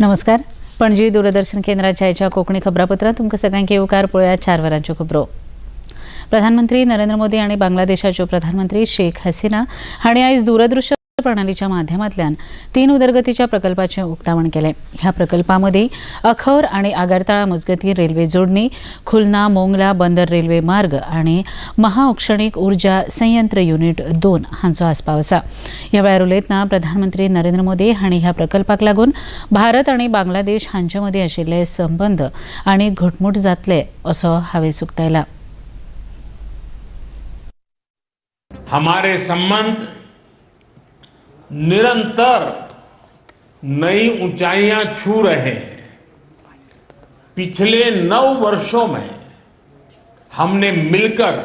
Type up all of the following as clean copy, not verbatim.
नमस्कार, पणजी दूरदर्शन केंद्राच्या आयच्या कोंकणी खबरापत्रांत तुमकां सगळ्यांक येवकार. पळोवया 4 वरांच्यो खबरो. प्रधानमंत्री नरेंद्र मोदी आनी बांगलादेशाच्यो प्रधानमंत्री शेख हसिना हांणी आयज दूरदृश्य प्रणालीच्या माध्यमांतल्यान तीन उदरगतीच्या प्रकल्पाचें उक्तावण केलें. ह्या प्रकल्पां मदीं अखौर आनी आगरताळा मजगतीं रेल्वे जोडणी, खुलना मोंगला बंदर रेल्वे मार्ग आनी महाऔक्षणीक उर्जा संयंत्र युनिट 2 हांचो आस्पाव आसा. ह्या वेळार उलयतना प्रधानमंत्री नरेंद्र मोदी हांणी ह्या प्रकल्पाक लागून भारत आनी बांगलादेश हांचे मदीं आशिल्ले संबंद आनी घटमूट जातले असो हावेस उक्तायला. हमारे संबंध निरंतर नई ऊंचाइयां छू रहे हैं. पिछले 9 वर्षों में हमने मिलकर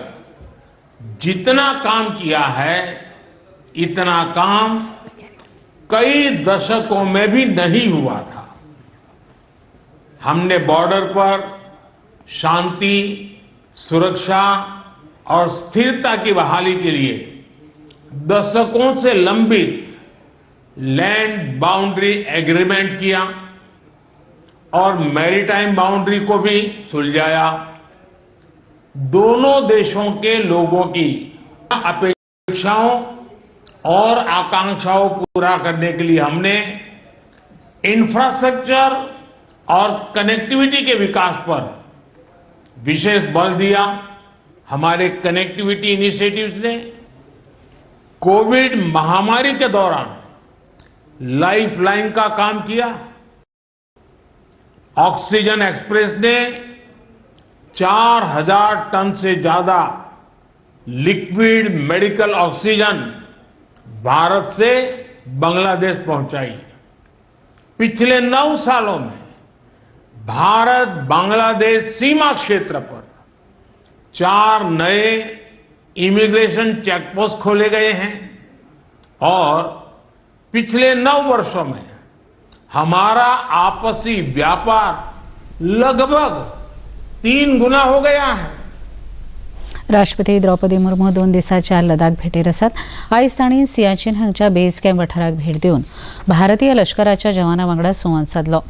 जितना काम किया है, इतना काम कई दशकों में भी नहीं हुआ था. हमने बॉर्डर पर शांति, सुरक्षा और स्थिरता की बहाली के लिए दशकों से लंबित लैंड बाउंड्री एग्रीमेंट किया और मैरीटाइम बाउंड्री को भी सुलझाया. दोनों देशों के लोगों की अपेक्षाओं और आकांक्षाओं पूरा करने के लिए हमने इंफ्रास्ट्रक्चर और कनेक्टिविटी के विकास पर विशेष बल दिया. हमारे कनेक्टिविटी इनिशिएटिव्स ने कोविड महामारी के दौरान लाइफ लाइन का काम किया. ऑक्सीजन एक्सप्रेस ने 4000 टन से ज्यादा लिक्विड मेडिकल ऑक्सीजन भारत से बांग्लादेश पहुंचाई. पिछले 9 सालों में भारत बांग्लादेश सीमा क्षेत्र पर चार नए इमिग्रेशन चेकपोस्ट खोले गए हैं और पिछले 9 वर्षों में हमारा आपसी व्यापार लगभग 3 गुना हो गया है. राष्ट्रपती द्रौपदी मुर्मू 2 दिसाच्या लडाख भेटेर आसात. आयज तांणी सियाचीन हांगच्या बेस कॅम्प वाठाराक भेट दिवन भारतीय लश्कराच्या जवाना वांगडा संवाद सादलो.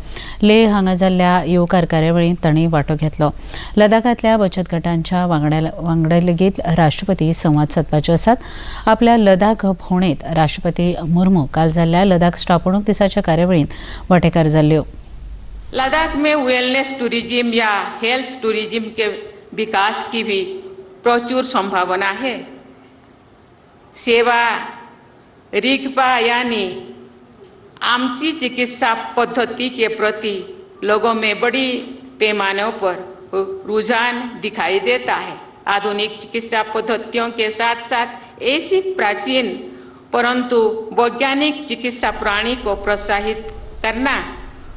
लेह हांगा जाल्ल्या येवकार कार्यावळींत तांणी वांटो घेतलो. लडाखांतल्या बचत गटांच्या वांगडा लेगीत राष्ट्रपती संवाद सादपाचे आसात. आपल्या लडाख भोंवडेंत राष्ट्रपती मुर्मू काल जाल्ल्या लडाख स्थापणूक दिसाच्या कार्यावळींत वांटेकार जाल्ल्यो. लद्दाख में वेलनेस टूरिज्म या हेल्थ टूरिज्म के विकास की भी प्रचुर संभावना है. सोवा रिग्पा यानी आमची चिकित्सा पद्धति के प्रति लोगों में बड़ी पैमाने पर रुझान दिखाई देता है. आधुनिक चिकित्सा पद्धतियों के साथ साथ ऐसी प्राचीन परंतु वैज्ञानिक चिकित्सा प्रणाली को प्रोत्साहित करना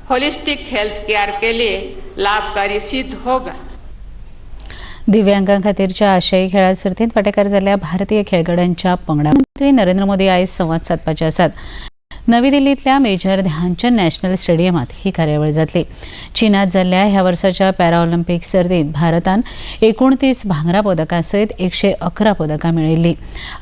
होलिस्टिक हेल्थ केयर के लिए लाभकारी सिद्ध होगा. दिव्यांगां खातीरच्या आशियाई खेळां सर्तींत वांटेकार जाल्ल्या भारतीय खेळगड्यांच्या पंगडा मंत्री नरेंद्र मोदी आयज संवाद सादपाचे आसात. नवी दिल्लींतल्या मेजर ध्यानचंद नॅशनल स्टेडियमात ही कार्यावळ जातली. चीनात जाल्ल्या ह्या वर्साच्या पॅराऑलिम्पिक सर्तींत भारतान 29 भांगरा पदकां सयत 111 पदकां मेळयल्ली.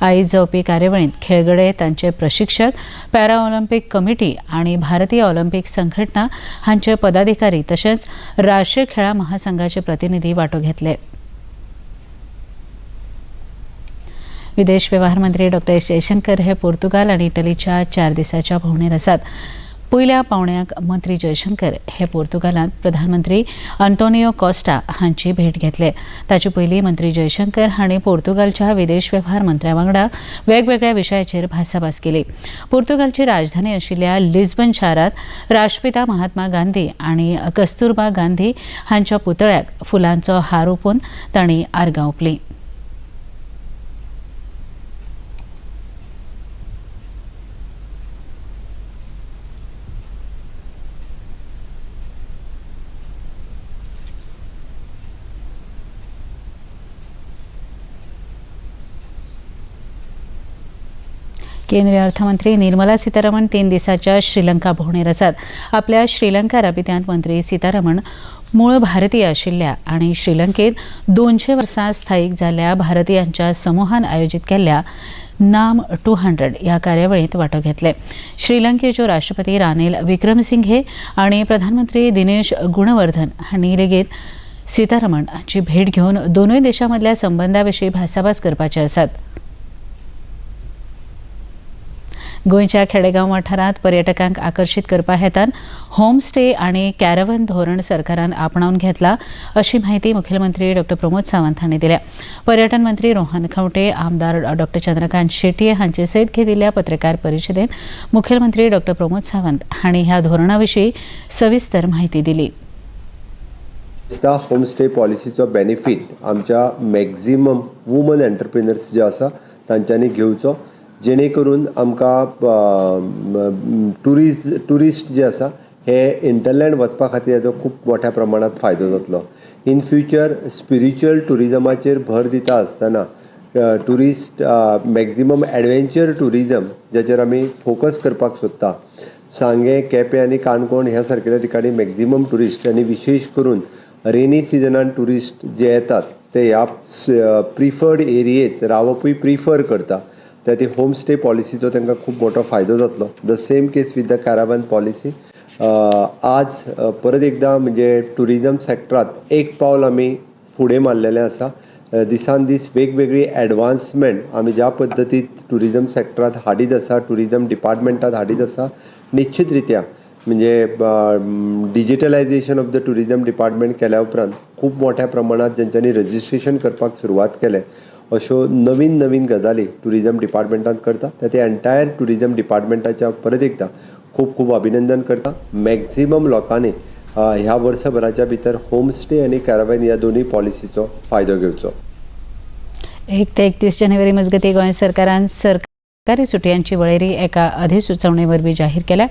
आयज जावपी कार्यावळींत खेळगडे, तांचे प्रशिक्षक, पॅराऑलिम्पिक कमिटी आनी भारतीय ऑलिम्पिक संघटना हांचे पदाधिकारी तशेंच राष्ट्रीय खेळां महासंघाचे प्रतिनिधी वांटो घेतले. विदेश व्यवहार मंत्री डॉक्टर एस जयशंकर हे पोर्तुगाल आनी इटलीच्या 4 दिसाच्या भोंवडेर आसात. पयल्या पावण्याक मंत्री जयशंकर हे पोर्तुगालांत प्रधानमंत्री अंटोनियो कॉस्टा हांची भेट घेतले. ताचे पयलीं मंत्री जयशंकर हांणी पोर्तुगालच्या विदेश वेव्हार मंत्र्या वांगडा वेगवेगळ्या विशयाचेर भासाभास केली. पोर्तुगालची राजधानी आशिल्ल्या लिस्बन शारांत राष्ट्रपिता महात्मा गांधी आनी कस्तुरबा गांधी हांच्या पुतळ्याक फुलांचो हार ओंपून तांणी आर्गां ओंपलीं. केंद्रीय अर्थमंत्री निर्मला सीतारामन 3 दिसाच्या श्रीलंका भोंवडेर आसात. आपल्या श्रीलंका राबित्यांत मंत्री सीतारामन मूळ भारतीय आशिल्ल्या आनी श्रीलंकेत 200 वर्सां स्थायीक जाल्ल्या भारतीयांच्या समुहान आयोजीत केल्ल्या नाम 200 ह्या कार्यावळींत वांटो घेतले. श्रीलंकेच्यो राष्ट्रपती रानिल विक्रमसिंघे आनी प्रधानमंत्री दिनेश गुणवर्धन हांणी लेगीत सीतारमण हांची भेट घेवन दोनूय देशां मदल्या संबंदा विशीं भासाभास करपाचे आसात. गोंयच्या खेडेगांव वाठारांत पर्यटकांक आकर्शीत करपा हेतान होमस्टे आनी कॅरवन धोरण सरकारान आपणावन घेतला अशी म्हायती मुखेलमंत्री डॉ प्रमोद सावंत हांणी दिल्या. पर्यटन मंत्री रोहन खंवटे, आमदार डॉ चंद्रकांत शेटये हांचे सयत घेतिल्ल्या पत्रकार परिशदेंत मुखेलमंत्री डॉ प्रमोद सावंत हांणी ह्या धोरणा विशीं सविस्तर म्हायती दिली. होमस्टे पॉलिसीचो बेनिफीट आमच्या मॅक्झिमम वुमन एंटरप्रिनर्स जे आसा तांच्यांनी घेवचो, जेणे करून आमकां ट्युरिस्ट जे आसा हे इंटरलँड वचपा खातीर हेजो खूब मोठ्या प्रमाणांत फायदो जातलो. इन फ्युचर स्पिरिच्युअल ट्युरिजमाचेर भर दिता आसतना ट्युरिस्ट मॅक्झिमम एडवेंचर ट्युरिजम ज्याचेर आमी फोकस करपाक सोदता, सांगें, केपें आनी काणकोण ह्या सारकेल्या ठिकाणी मॅक्झिमम ट्युरिस्ट आनी विशेश करून रेनी सिजनान ट्युरिस्ट जे येतात ते ह्या प्रिफर्ड एरियेत रावपूय प्रिफर करता. त्या खातीर होमस्टे पॉलिसीचो तांकां खूब मोठो फायदो जातलो. The same case with the caravan policy. आज परत एकदां म्हणजे ट्युरिजम सॅक्टरांत एक पावल आमी फुडें मारलेलें आसा. दिसान दीस वेगवेगळी एडवान्समेंट आमी ज्या पद्दतीन ट्युरिजम सॅक्टरांत हाडीत आसा, ट्युरिजम डिपार्टमेंटांत हाडीत आसा, निश्चित रित्या म्हणजे digitalisation of the tourism department केल्या उपरांत खूब मोठ्या प्रमाणांत जेंच्यांनी रजिस्ट्रेशन करपाक सुरवात केलें, अश्यो नवीन नवीन गजाली ट्युरिजम डिपार्टमेंटांत करता. त्या ते एंटायर ट्युरिजम डिपार्टमेंटाच्या परत एकदां खूब खूब अभिनंदन करता. मॅक्झिमम लोकांनी ह्या वर्सभराच्या भितर होमस्टे आनी कॅरावेन ह्या दोनूय पॉलिसीचो फायदो घेवचो. 1 ते 31 जानेवारी मजगतीं गोंय सरकारान सरकारी सुटयांची वळेरी एका अधिसुचोवणे वरवीं जाहीर केल्या.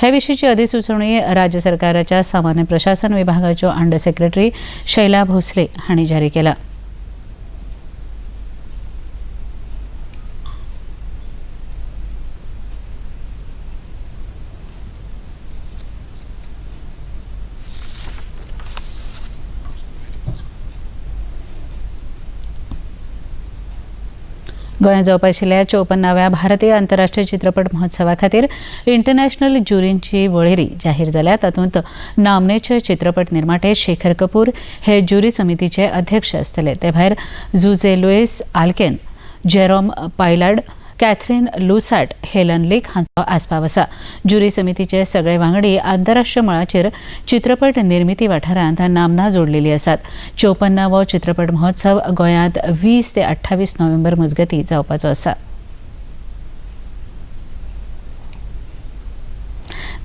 हे विशींची अधिसुचोवणी राज्य सरकाराच्या सामान्य प्रशासन विभागाच्यो अंडर सेक्रेटरी शैला भोसले हांणी जारी केला. गोंयांत जावपा आशिल्ल्या 54व्या भारतीय आंतरराष्ट्रीय चित्रपट महोत्सवा खातीर इंटरनॅशनल ज्युरींची वळेरी जाहीर जाल्या. तातूंत नामनेचे चित्रपट निर्माते शेखर कपूर हे ज्युरी समितीचे अध्यक्ष आसतले. ते भायर Jose Luis Alcaine, Jerome Pillard, Catherine Lusart, Helen Leak हांचो आस्पाव आसा. ज्युरी समितीचे सगळे वांगडी आंतरराष्ट्रीय मळाचेर चित्रपट निर्मिती वाठारांत नामना जोडलेली आसात. 54वो चित्रपट महोत्सव गोंयांत 20 ते 28 नोव्हेंबर मजगतीं जावपाचो आसा.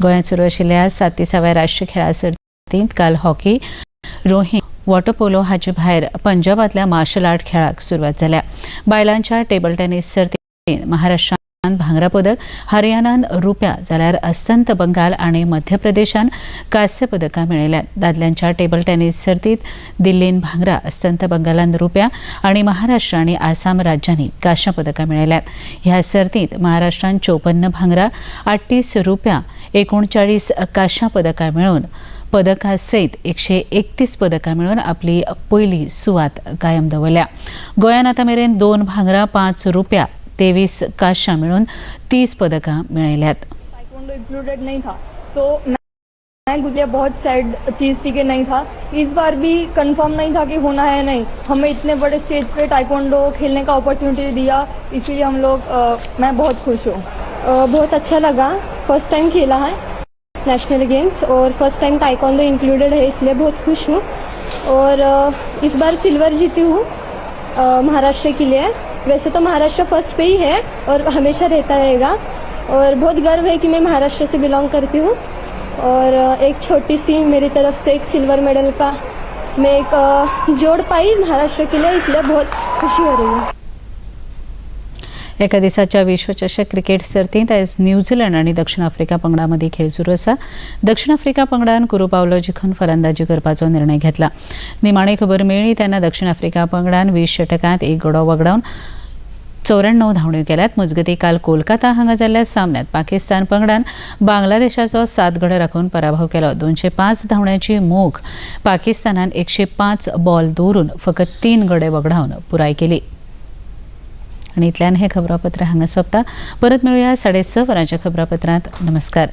गोंयांत सुरू आशिल्ल्या 37व्या राष्ट्रीय खेळां सर्तींत काल हॉकी, रोहिंग, वॉटर पोलो हाचे भायर पंजाबांतल्या मार्शल आर्ट खेळाक सुरवात जाल्या. बायलांच्या टेबल टेनिस सर्तींत महाराष्ट्रान भांगरा पदक, हरियाणान रुप्या जाल्यार अस्तंत बंगाल आनी मध्य प्रदेशान कांस्य पदकां मेळयल्यात. दादल्यांच्या टेबल टेनिस सर्तींत दिल्लीन भांगरा, अस्तंत बंगालान रुप्या आनी महाराष्ट्र आनी आसाम राज्यांनी कांश्या पदकां मेळयल्यात. ह्या सर्तींत महाराष्ट्रान 54 भांगरा, 38 रुप्या, 39 कांश्या पदकां मेळोवन पदकां सयत 131 पदकां मेळोवन आपली पयली सुवात कायम दवरल्या. गोंयान आतां मेरेन 2 भांगरा, 5 रुप्या, 23 कांश्या मेळून 30 पदकां मेळयल्यात. ताइक्वांडो इंक्लूडेड नहीं था तो मैं गुजरिया बहुत सैड चीज़ थी कि नहीं था. इस बार भी कंफर्म नहीं था कि होना है नहीं. हमें इतने बड़े स्टेज पे ताइक्वांडो खेलने का अपॉर्चुनिटी दिया, इसीलिए हम लोग मैं बहुत खुश हूँ. बहुत अच्छा लगा. फर्स्ट टाइम खेला है नेशनल गेम्स और फर्स्ट टाइम ताइक्वांडो इंक्लूडेड है, इसलिए बहुत खुश हूँ. और इस बार सिल्वर जीती हूँ महाराष्ट्र के लिए. वैसे तो महाराष्ट्र फर्स्ट पे ही है और हमेशा रहता रहेगा. और बहुत गर्व है कि मैं महाराष्ट्र से बिलोंग करती हूँ. और एक छोटी सी मेरी तरफ से एक सिल्वर मेडल का मैं एक जोड़ पाई महाराष्ट्र के लिए, इसलिए बहुत खुशी हो रही है. एका दिसाच्या विश्वचषक क्रिकेट सर्तींत आयज न्यूझीलंड आनी दक्षिण आफ्रिका पंगडा मदीं खेळ सुरू आसा. दक्षिण आफ्रिका पंगडान कुरू पावलो जिखून फलंदाजी करपाचो निर्णय घेतला. निमाणी खबर मेळ्ळी तेन्ना दक्षिण आफ्रिका पंगडान 20 षटकांत 1 गडो वगडावन 94 धांवड्यो केल्यात. मजगतीं काल कोलकाता हांगा जाल्ल्या सामन्यांत पाकिस्तान पंगडान बांगलादेशाचो 7 गडे राखून पराभव केलो. 205 धांवड्यांची मोख पाकिस्तानान 105 बॉल दवरून फकत 3 गडे वगडावन पुराय केली. आनी इतल्यान हें खबरापत्र हांगा सोंपता. परत मेळुया 6:30 वरांच्या खबरापत्रांत. नमस्कार.